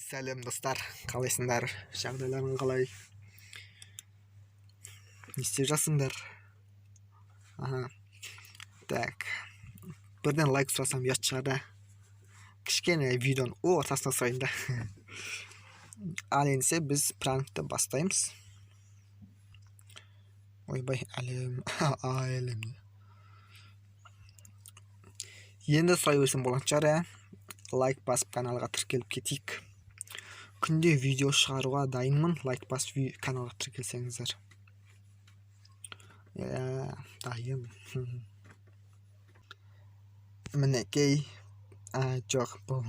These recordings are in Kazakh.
Сәлем, достар, қалайсыңдар? Жағдайларың қалай? Не істеп жатсыңдар? Аха, так, бірден лайк сұрасам, ұят шығар да. Кішкене видеоның ортасына сұрайын да. Ал ендеше біз пранкті бастаймыз. Ойбай, әлем, әлем. Енді сұрай берсем болатын шығар, иә. Лайк басып, каналға тіркеліп кетейік. Күнде видео шығаруға дайынмын, лайк басып, каналға тіркелсеңіздер. Иә, дайын. Мінекей. А, жоқ, бұл,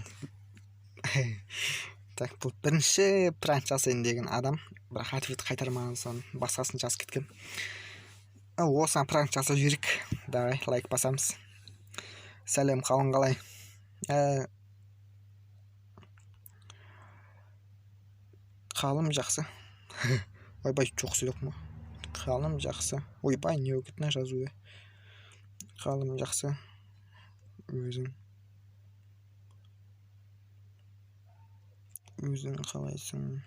так, бұл бірінші пранк жасайын деген адам, бірақ ответ қайтармаған соң басқасын жазып кеткен. Осыған пранк жасап жіберейік. Давай, лайк басамыз. Сәлем, қалың қалай? Қалым жақсы. Ойбай, жоқ, сөйлеппін ғой. Қалым жақсы. Ойбай, не болып кетті мына жазу? Қалым жақсы, өзің қалайсың?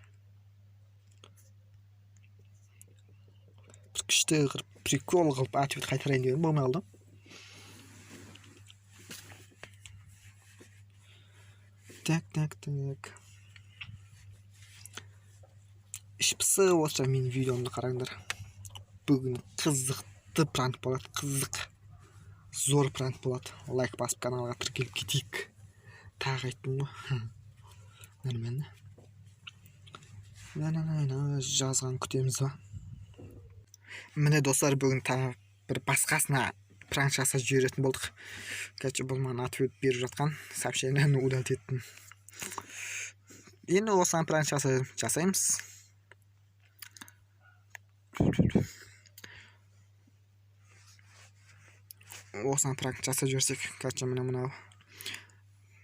Бір күшті қылып, прикол қылып ответ қайтарайын деген, болмай қалды. Так, так, так, іш пысып отырса, менің видеомды қараңдар. Бүгін қызықты пранк болады, қызық, зор пранк болады. Лайк басып, каналға тіркеліп кетейік. Тағы айттым ғой. Нормально. Жазған күтеміз ба? Міне, достар, бүгін тағы бір басқасына пранк жасап жіберетін болдық. Короче, бұл маған ответ беріп жатқан сообщениені удалить еттім. Енді осыған пранк жасаймыз. Осыған пранк жасап жіберсек. Короче, міне, мынау,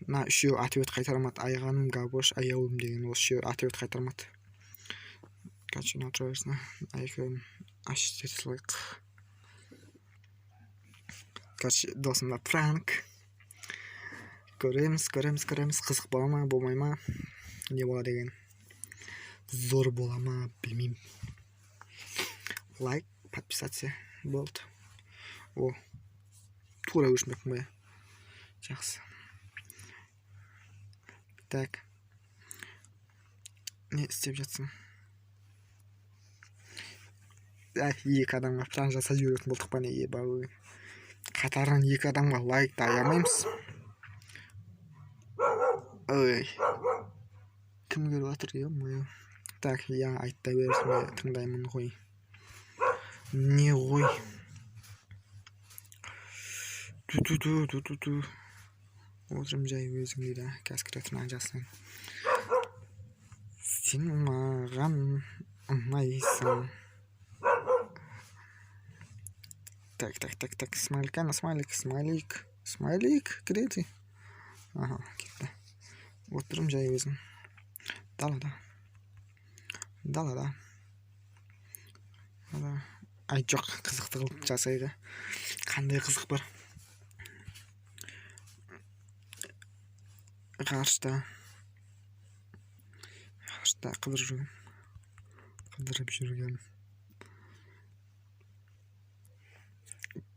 мына үшеуі ответ қайтармады. Айғаным, Габош, Аяулым деген осы үшеуі ответ қайтармады. Короче, мына тұра берсін. Мына екеуін ашып жібере салайық. Короче, досымда пранк. Көреміз, көреміз, көреміз, қызық бола ма, болмай ма, не болады екен, зор бола ма, білмеймін. Лайк, подписаться болды. О, тура өшірмеппін ғой. Жақсы. Так, не істеп жатсың? Екі адамға пранк жасап жіберетін болдық па, не? Еба, қатарынан екі адамға лайкты аямаймыз. Ой, кім келіп жатыр? Е мое. Так, иә, айта берсін, мен тыңдаймын ғой. Не ғой? Ту ту ту ту ту ту. Отырмын жай, өзің дейді. Қазір кіре тұр, мына жасырайын. Сен маған ұнайсың. Так, так, так, так, смайлик, ана смайлик, смайлик, смайлик, где ты? Ага, кетті. Отырмын жай, өзің. Далада, далада. Ай, жоқ, қызықты қылып жасайық. Қандай қызық бар? Ғарышта, ғарышта қыдырып жүрген, қыдырып жүрген.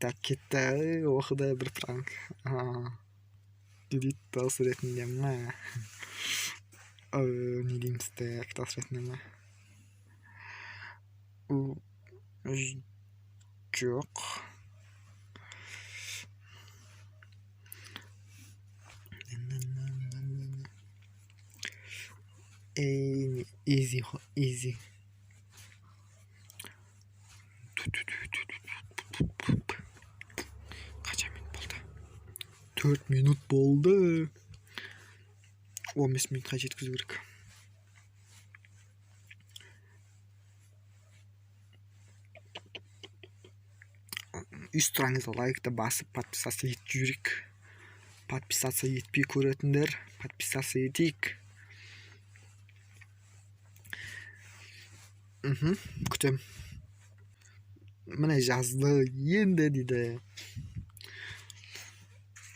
Так, кетті. Оқыды бір пранк дейді. Дауыс ретінде ма, не дейміз? Так, дауыс ретінде ма? Жоқ. Ей, изи, изи. Қанша минут болды? 4 минут болды. 15 минутқа жеткізу керек. Үй тұраңыз, лайкты басып, подписаться етіп жіберейік. Подписаться етпей көретіндер, подписаться етейік. Күтем. Міне, жазды енді дейді.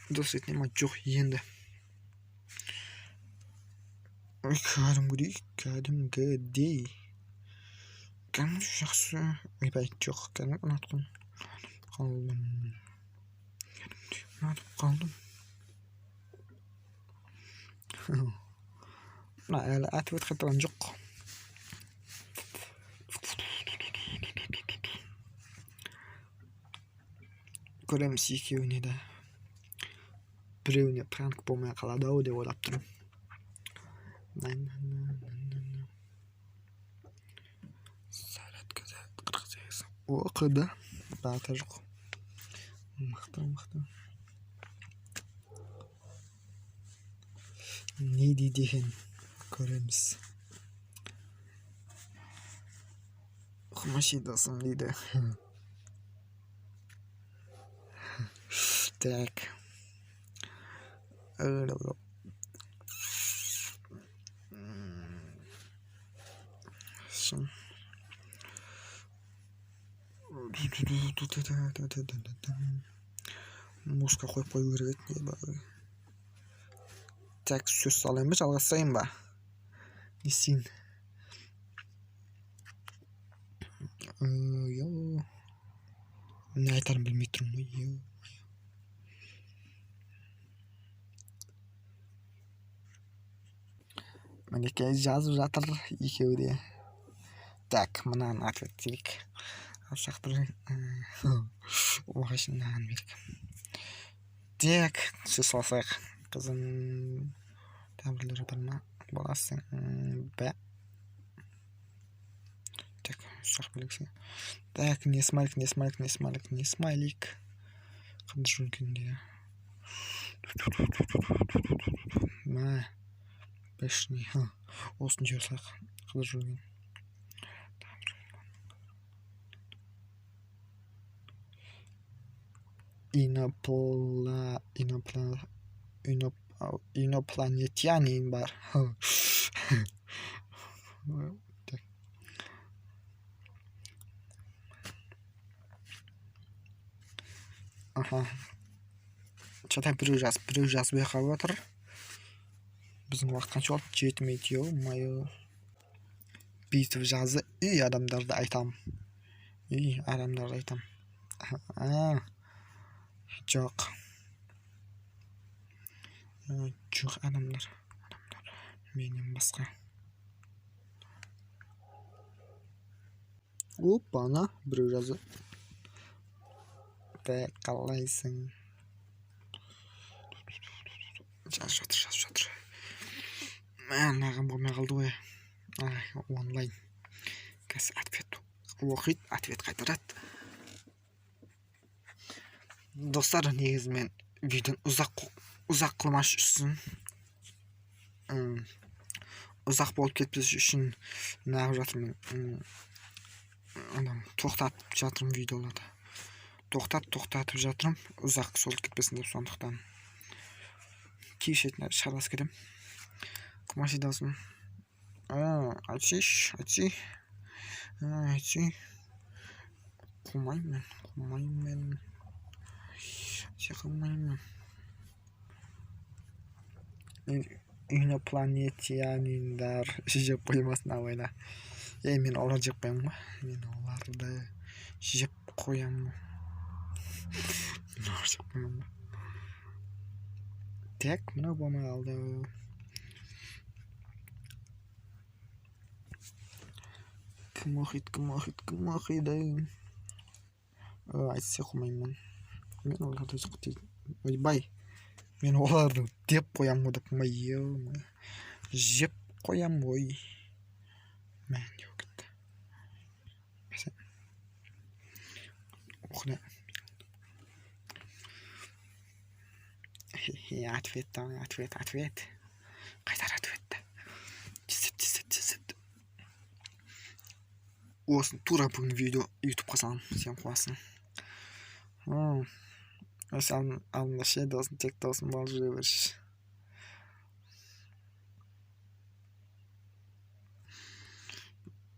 Дос ретінде ма? Жоқ, енді. Ой, кәдімгідей, кәдімгідей. Кәдімгі жақсы. Ойбай, жоқ, кәдімгі ұнатқым қалдым. Ұнатып қалдым. Мына әлі ответ қайтарған жоқ. Көреміз екеуіне де. Біреуіне пранк болмай қалады ау деп ойлап тұрмын. Зарядка 48. Оқыды. Бата жоқ. Мықты, мықты. Не дейді екен? Көреміз. Оқымашы досым дейді. Так. Музыка қойып қою керек еді. Так, сөз салайын ба, жалғастырайын ба? Не істейін? Не айтарымды білмей тұрмын ғой. Мінекей жазып жатыр екеуі де. Так, мынаны ответ керек. Алсақ оғаш мынаған берейік. Так, сөз салсайық. Қызым, тәбірлер бар ма? Боласың ба? Так, сұрақ белгісі. Так, не смайлик, не смайлик, не смайлик, не смайлик. Қыдырып екен дейді. Мә. Бешні. Осыны жібере салайық. Қыдырып жүрген. Инопланетянин бар. Так. Аха. Чата біреу жазып, біреу жазбай қалып отыр. Біздің уақыт қанша болды? 7 минут, ё-моё. Бүйтіп жазды. Үй адамдарды айтам. Үй адамдарды айтам. Жоқ. Жоқ адамдар. Адамдар менен басқа. Опа-на, біреу жазды. Так, қалайсың? Жазып жатыр, жазып жатыр. Мә, мынаған болмай қалды ғой. Ай, онлайн. Қазір ответ оқиды, ответ қайтарады. Достар, негізі мен видеоны ұзақ қылмас үшін, ұзақ болып кетпес үшін неғып жатырмын, тоқтатып жатырмын видеоларды. Тоқтатып жатырмын, ұзақ созылып кетпесін деп, сондықтан кешетін шарасы кетемін. Құмаш досым. Айтсайшы, айтсай. Айтсай. Қумаймын, қумаймын. Қумаймын. Инопланетяниндар жеп қоймасын абайла. Ей, мен оларды жеп қоямын ғой. Мен оларды жеп қоямын. Мен оларды жеп қоямын ғой. Так, мынау болмай қалды. Кім оқиды, кім оқиды, кім оқиды? Айтса қоймаймын. Мен оларды жоқ дейді. Ойбай. Мен оларды деп қоямын ғой деп. Ё-моё. Жеп қоямын ғой. Мә, не болып кетті? Оқыды. Ответ, давай, ответ, ответ. Қайтар ответті. Тезет, тезет, тезет. Осыны тура бүгін видео ютубқа саламын, сен қуасың. Осы алдында ше досым, тек досым болып жүре берші.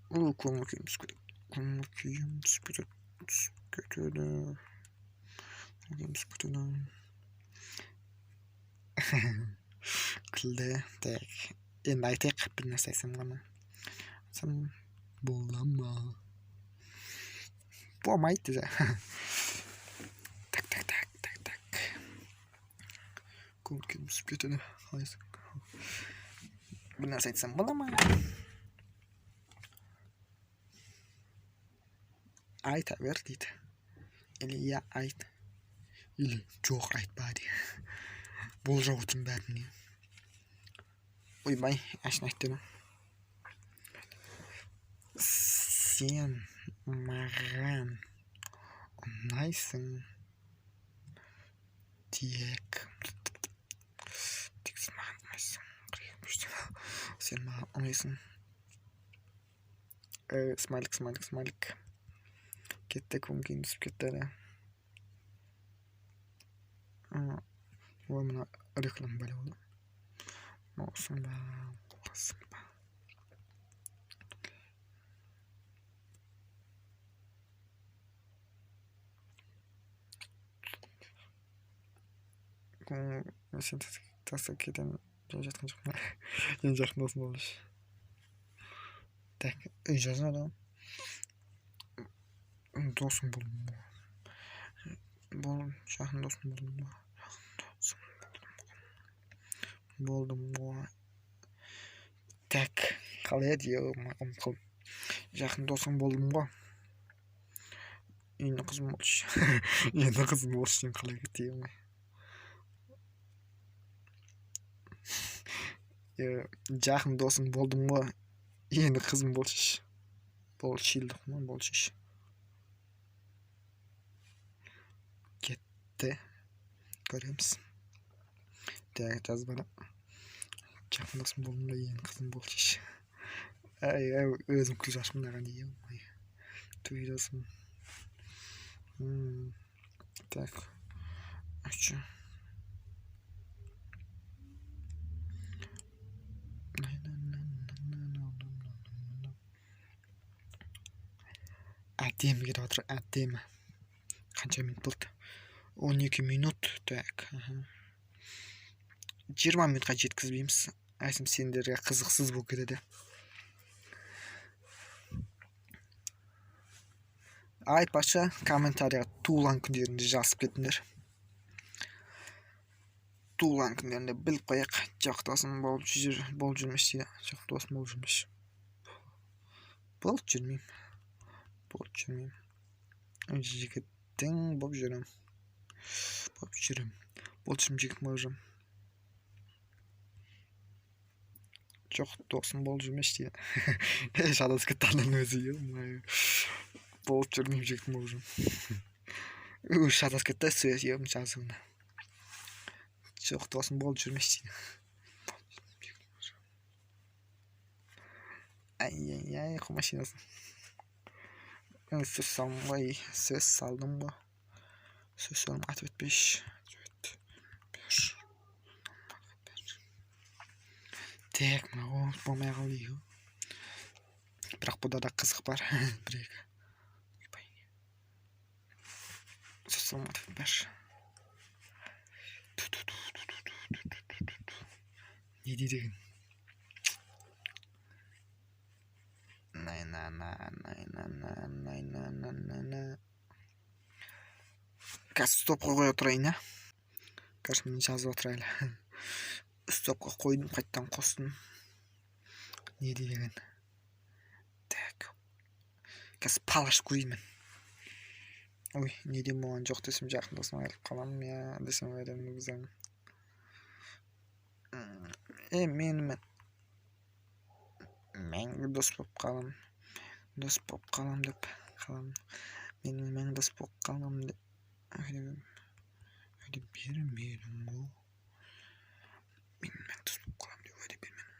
Ол көңіл күйім түсіп кетеді. Көңіл күйім түсіп кетеді. Түсіп кетеді. Көңіл күйім түсіп кетеді. Күлді. Так. Енді айтайық, бір нәрсе айтсам ғана. Айтсам бола ма? Болмайды десе. Так, так, так, так, так. Көңіл күйім түсіп кетеді. Қалайсың? Бір нәрсе айтсам бола ма? Айта бер дейді. Или иә айт. Или жоқ айтпа дейді. Болжап отырмын бәрін. Ойбай, әшін айт дедім. Сен маған ұнайсың. Тек. Тек сен маған ұнайсың. Сен маған ұнайсың. Смайлик, смайлик, смайлик. Кетті, көңіл күйім түсіп кетті әлі. Ой, мына реклама бәле болды. Болсын ба, боласың ба? Сен тастап кетемін деп жатқан жоқпын. Ең жақын досым болшы. Так, үй жазады ғой. Досым болдым ғой. Бол, жақын досым болдым ғой. Досым болдым ғой. Так, қалай еді? Ұмытып қалдым. Жақын досың болдым ғой. Енді қызым болшы. Енді қызым болшы, сен қалай кетті? Жақын досың болдым ғой. Енді қызым болшы. Болшы, болшы. Кетті. Көреміз. Так, жазбады. Жақын досым болдым ғой, енді қызым болшы. Ай, ай, өзім күліп жатырмын мынаған. Туй досым. Так. Ачы. Әдемі кетіп жатыр, әдемі. Қанша минут болды? 12 минут. Так. 20 минутқа жеткізбейміз. Әсім сендерге қызықсыз болып кетеді. Айтпақшы, комментарияға туылған күндеріңді жазып кетіңдер. Туылған күндерінде біліп қояйық. Жоқ досым болып жүр, болып жүрмеш дейді. Жоқ досым болып жүрмеш. Болып жүрмеймін. Болып жүрмеймін. Жігіттің болып жүрем. Болып жүрем. Болып жүрмін, жігіт болып жүрмін. Жоқ досым болып жүрмеш дейді. Ей, шатасып кетті ананың өзі, ё-моё. Болып жүрмеймін, жігітім болып жүрмін. Өзі шатасып кетті, сөз ем жазуына. Жоқ досым болып жүрмеш дейді. Ай-яй-яй, қу машинасын. Сөз салдым ғой, сөз салдым ғой. Сөз салдым, ответ берші. Ответ бер. Так, мынау болмай қалды. Бірақ бұда да қызық бар. Бір екі. Ойбай. Сөз салдым, ответ берші. Не дейді екен? Най на на най на на най на на на на. Қазір стопқа қоя тұрайын, ә? Қазір мен жазып отырайын. Стопқа қойдым, қайтадан қостым. Не дейді екен? Так. Қазір пал ашып көрейін мен. Ой, не деймін оған, жоқ десем жақын досым айырылып қаламын, иә десем айырылып бұзамын. Менімен мәңгі дос болып қалам, дос болып қалам деп қалам. Менімен мәңгі дос болып қалам деп уәде бермедің ғой. Менімен мәңгі дос болып қалам деп уәде бермедің.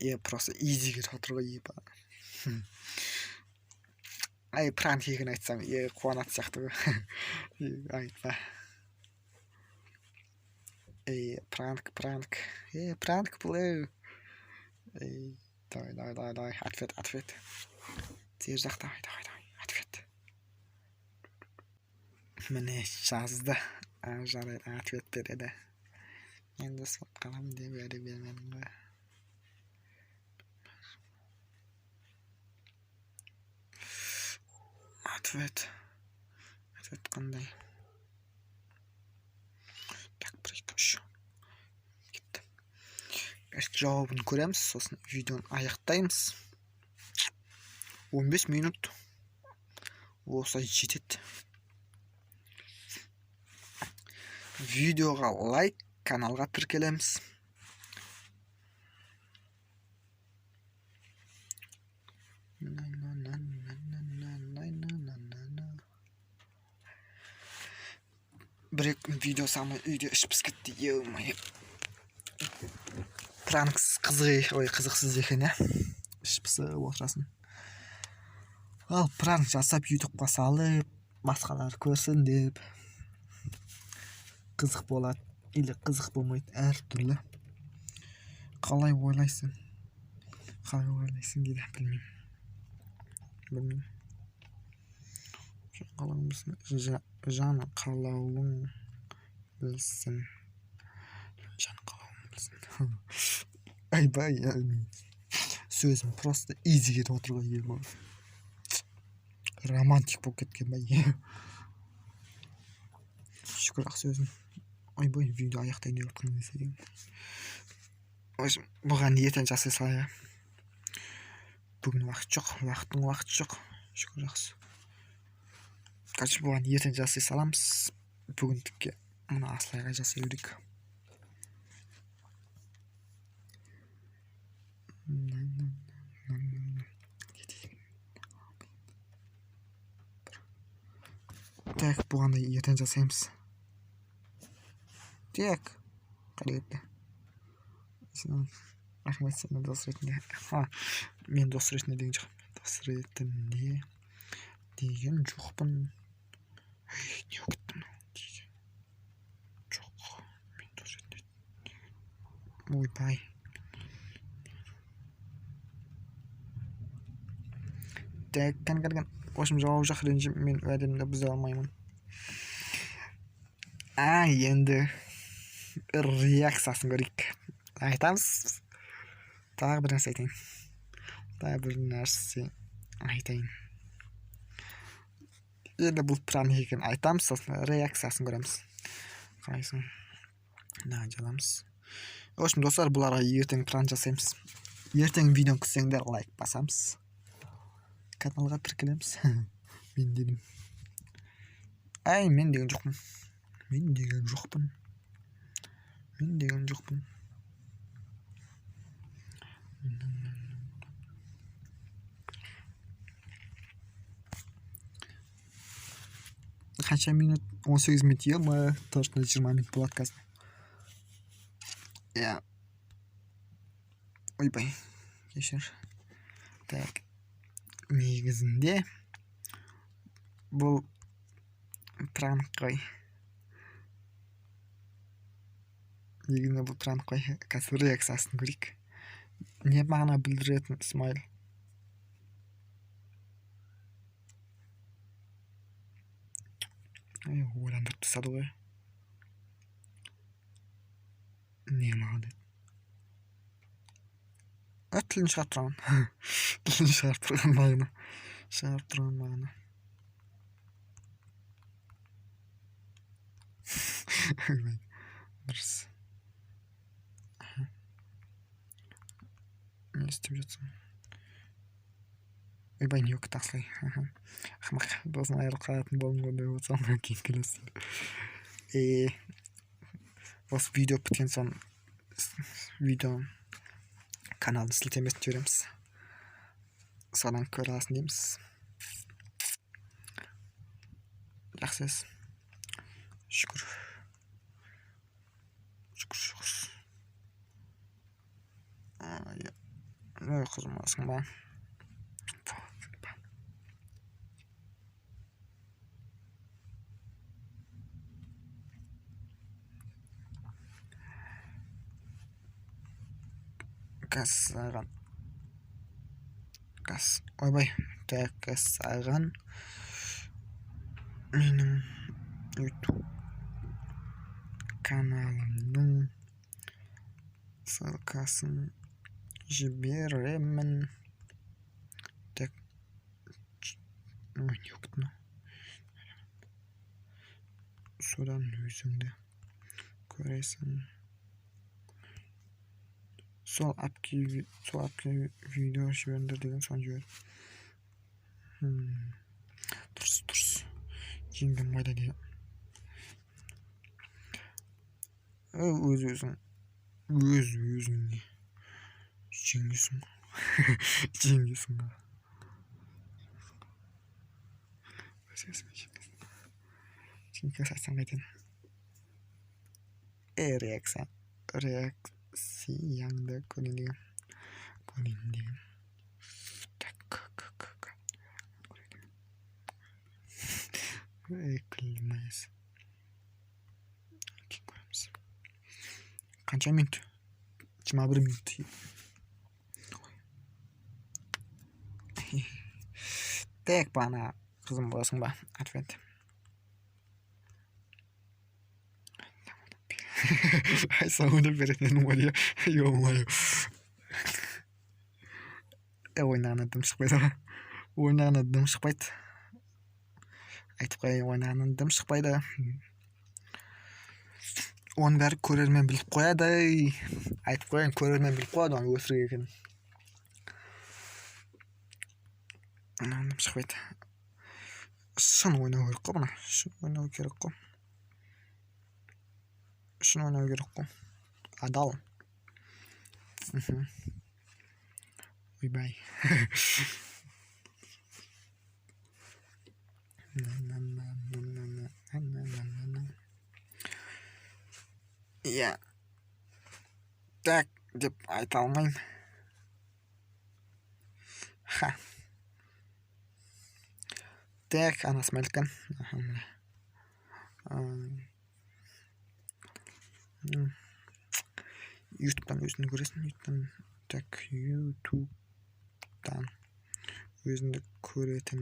Е, просто изи кетіп жатыр ғой, еба. Ай, пранк екенін айтсам, е, қуанатын сияқты ғой. Айтпа. Ей, пранк, пранк. Ей, пранк бұл, ей. Ей, давай, давай, давай, давай, ответ, ответ. Тез жақ, давай, давай, давай, ответ. Міне жазды. Жарайды, ответ береді. Мен дос болып қаламын деп уәде бермедің ғой. Ответ. Ответ қандай? Так, бір, екі, үш. Кетті. Жауабын көреміз, сосын видеоны аяқтаймыз. 15 минут осылай жетеді. Видеоға лайк, каналға тіркелеміз. Бір екі күн видео салмай үйде іш пісіп кетті, ё-моё. Пранксыз қызық, ой, қызықсыз екен, иә. Іш пысып отырасың. Ал пранк жасап ютубқа салып, басқалар көрсін деп қызық болады или қызық болмайды, әртүрлі. Қалай ойлайсың? Қалай ойлайсың дейді, білмеймін. Білмеймін. Қалауың білсін. Жан қалауың білсін. Жан қалауың білсін. Айбай, сөзім просто изи кетіп отыр ғой, ема. Романтик болып кеткен ба? Шүкір, ақ сөзім. Ойбай, видео аяқтайын деп жатқан десе. В общем, бұған ертең жасай салайық. Бүгін уақыт жоқ, уақыттың уақыты жоқ. Шүкір, жақсы. Короче, бұған ертең жасай саламыз. Бүгіндікке мына Асылайға жасай берейік. Так, бұған да ертең жасаймыз. Так, қайда кетті? Сен, рахмет, сені дос ретінде. Ха, мен дос ретінде деген жоқпын. Дос ретінде деген жоқпын. Ей, не болып кетті мынау? Деген жоқ. Мен дос ретінде. Ойбай. Так, кән, кән, кән. В общем, жауап жоқ, ренжіме, мен уәдемді бұза алмаймын. А, енді реакциясын көрейік. Айтамыз. Тағы бір нәрсе айтайын. Тағы бір нәрсе айтайын. Енді бұл пранк екенін айтамыз, сосын реакциясын көреміз. Қалайсың? Мына жазамыз. В общем, достар, бұларға ертең пранк жасаймыз. Ертең видеоны күтсеңдер, лайк басамыз. Каналға тіркелеміз. Мен дедім. Әй, мен деген жоқпын. Мен деген жоқпын. Мен деген жоқпын. Қанша минут? 18 минут, ема, точно 20 минут болады қазір. Иә. Ойбай, кешір. Так, негізінде бұл пранк қой. Негізінде бұл пранк қой. Қазір реакциясын көрейік. Не мағына білдіретін смайл? Ой, ойландырып тастады ғой. Не маған деді? А, тілін шығарып тұрған. Тілін шығарып тұрған мағына. Шығарып тұрған мағына. Ойбай, дұрыс. Не істеп жатсың? Ойбай, не болып кетті, Асылай? Ақымақ, досым, айырылып қалатын болдым ғой деп отырсам, кейін келесің. Е, осы видео біткен соң видео каналдың сілтемесін жібереміз. Содан көре аласың дейміз. Жақсы, шүкір. Шүкір, шүкір. Ой, қызылмасың ба? Саған ойбай, так, саған менің ютуб каналымның Ссылкасын жіберемін. Так. Ой, не болып кетті мынау? Содан өзіңді көресің. Сол әпке видео жіберіңдер деген, соны жібер. Дұрыс, дұрыс. Жеңгем қайда деген. Өз өзің, өз өзіңе жеңесің ғой, жеңесің ғой, өз өзіңе жеңесің. Жеңгесі айтсаң қайтеді? Реакция, реакцияңды көрейін деген, көрейін деген. Так, к к к к ей, күлмес. Кейін көреміз. Қанша минут? 21 минут. Так, бағана қызым боласың ба? Ответ. Айтсам, ойнап беретін едім ғой, ё-моё. Ойнағаннан дым шықпайды ғой, ойнағаннан дым шықпайды, айтып қояйын, ойнағаннан дым шықпайды. Оның бәрі көрермен біліп қояды, айтып қояйын, көрермен біліп қояды оның өтірік екенін. Дым шықпайды. Шын ойнау керек қой бұны, шын ойнау керек қой, шын ойнау керек қой, адал. Ойбай. Иә, так деп айта алмаймын. Ха. Так, ана смайлик. Міне. Ютубтан өзіңді көресің, ютубтан. Так, ютубтан өзіңді көретін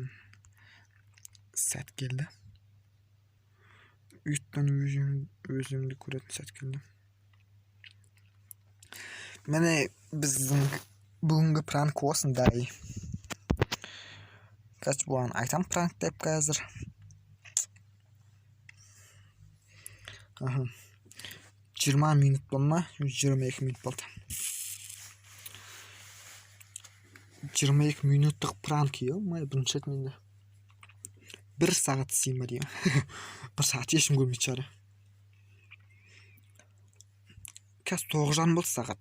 сәт келді. Ютубтан өзіңді көретін сәт келді. Міне, біздің бүгінгі пранк осындай. Қазір бұған айтамын пранк деп қазір. Аха. 20 минут болды ма? 22 минут болды. 22 минуттық пранк, ё-моё, бірінші рет менде. Бір сағат істеймін ба деймін. Бір сағат ешкім көрмейтін шығар. Қазір 9:30 болды сағат.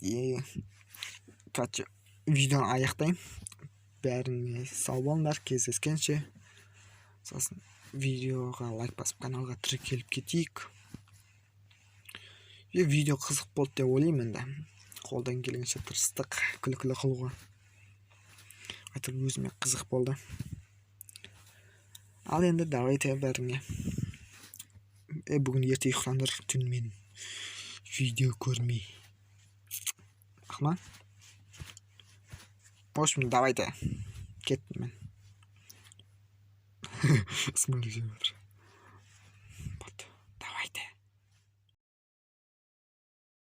Короче, видеоны аяқтаймын. Бәріңе сау болыңдар, кездескенше. Сосын видеоға лайк басып, каналға тіркеліп кетейік. Видео қызық болды деп ойлаймын енді. Қолдан келгенше тырыстық күлкілі қылуға. Әйтеуір өзіме қызық болды. Ал енді давайте бәріңе. Бүгін ерте ұйықтаңдар, түнімен видео көрмей. Ақма? В общем, давайте. Кеттім мен. Смайлик жеп жатыр.